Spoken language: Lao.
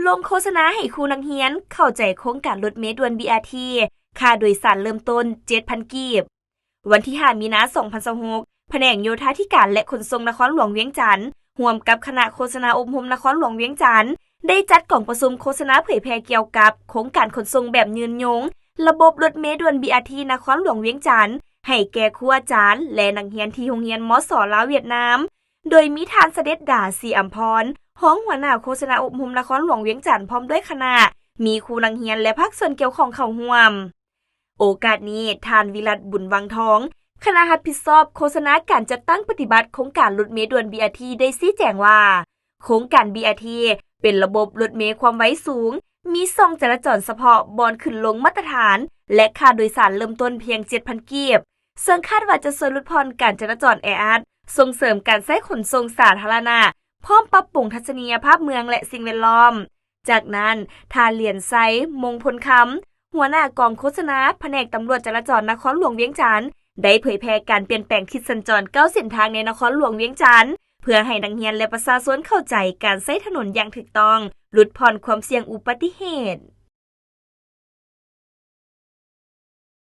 ສົ່ງໂຄສະນາໃຫ້ຄູນັກຮຽນເຂົ້າໃຈໂຄງການລົດເມດ່ວນ ບີອາທີ ຄ່າໂດຍສານເລີ່ມຕົ້ນເຈັດພັນກີບ. ວັນທີຫ້າ ມີນາ ສອງພັນຊາວຫົກ ພະແນກໂຍທາທິການ ແລະ ຂົນສົ່ງນະຄອນຫຼວງວຽງຈັນ ຮ່ວມກັບຄະນະໂຄສະນາອົບຮົມນະຄອນຫຼວງວຽງຈັນ ໄດ້ຈັດກອງປະຊຸມໂຄສະນາເຜີຍແຜ່ກ່ຽວກັບໂຄງການຂົນສົ່ງແບບຍືນຍົງ ລະບົບລົດເມດ່ວນ ບີອາທີ ນະຄອນຫຼວງວຽງຈັນ ໃຫ້ແກ່ຄູອາຈານ ແລະ ນັກຮຽນທີ່ໂຮງຮຽນ ມສ ລາວ-ຫວຽດນາມ ໂດຍມີທ່ານ ສະເດັດດາ ສີອຳພອນ ຮອງຫົວໜ້າໂຄສະນາອົບຮົມນະຄອນຫຼວງວຽງຈັນ ພ້ອມດ້ວຍຄະນະ, ມີຄູນັກຮຽນ ແລະ ພາກສ່ວນກ່ຽວຂ້ອງເຂົ້າຮ່ວມ. ໂອກາດນີ້, ທ່ານ ວິລັດ ບຸນວັງທອງ ຄະນະຮັບຜິດຊອບໂຄສະນາການຈັດຕັ້ງປະຕິບັດໂຄງການລົດເມດ່ວນ ບີອາທີ ໄດ້ຊີ້ແຈງວ່າ ໂຄງການ ບີອາທີ ເປັນລະບົບລົດເມຄວາມໄວສູງ, ມີຊ່ອງຈະລາຈອນສະເພາະບ່ອນຂຶ້ນລົງມາດຕະຖານ ແລະ ຄ່າໂດຍສານເລີ່ມຕົ້ນພຽງເຈັດພັນກີບ, ເຊິ່ງຄາດວ່າຈະຊ່ວຍຫຼຸດຜ່ອນການຈະລາຈອນແອອັດ, ສົ່ງເສີມການໃຊ້ຂົນສົ່ງສາທາລະນະ, ພ້ອມປັບປຸງທັດສະນີຍະພາບເມືອງ ແລະ ສິ່ງແວດລ້ອມ. ຈາກນັ້ນ, ທ່ານ ຫຼຽນໄຊ ມົງພົນຄຳ ຫົວໜ້າກອງໂຄສະນາ ພະແນກຕຳຫຼວດຈະລາຈອນນະຄອນຫຼວງວຽງຈັນ ໄດ້ເຜີຍແຜ່ການປ່ຽນແປງທິດສັນຈອນເກົ້າເສັ້ນທາງໃນນະຄອນຫຼວງວຽງຈັນ ເພື່ອໃຫ້ນັກຮຽນ ແລະ ປະຊາຊົນເຂົ້າໃຈການໃຊ້ຖະໜົນຢ່າງຖືກຕ້ອງ, ຫຼຸດຜ່ອນຄວາມສ່ຽງອຸບັດຕິເຫດ.